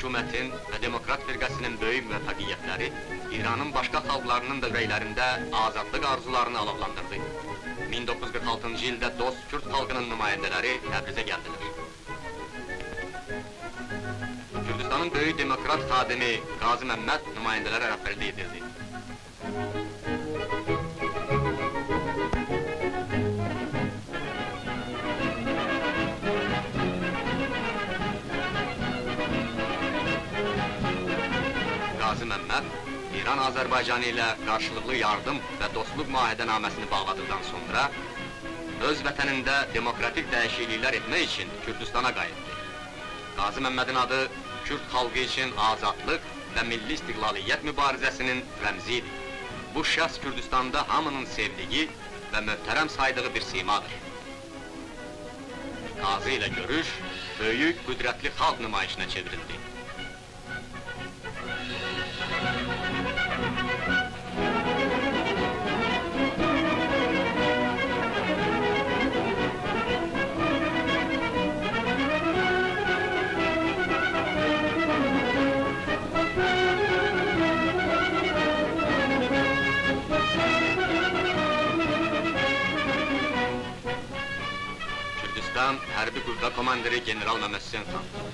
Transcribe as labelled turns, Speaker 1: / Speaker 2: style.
Speaker 1: hökumətin və Demokrat Firqəsinin böyük müvəffəqiyyətləri İranın başqa xalqlarının da ürəklərində azadlıq arzularını alovlandırdı. 1946-cı ildə dost Kürd xalqının nümayəndələri Təbrizə gəldilər. Kürdistanın böyük demokrat xadimi Qazi Məmməd nümayəndələrə rəhbərlik edirdi. Qazi Məmməd, İran Azərbaycanı ilə qarşılıqlı yardım və dostluq müahidənaməsini bağladıqdan sonra öz vətənində demokratik dəyişikliklər etmək üçün Kürdistana qayıtdı. Qazi Məmmədin adı Kürd xalqı üçün azadlıq və milli istiqlaliyyət mübarizəsinin rəmzi idi. Bu şəxs Kürdistanda hamının sevdiyi və möhtərəm saydığı bir simadır. Qazi ilə görüş böyük, qüdrətli xalq nümayişinə çevrildi. Kürdistan Hərbi Qüvvə Komandiri General Məmməd Hüseyn xan.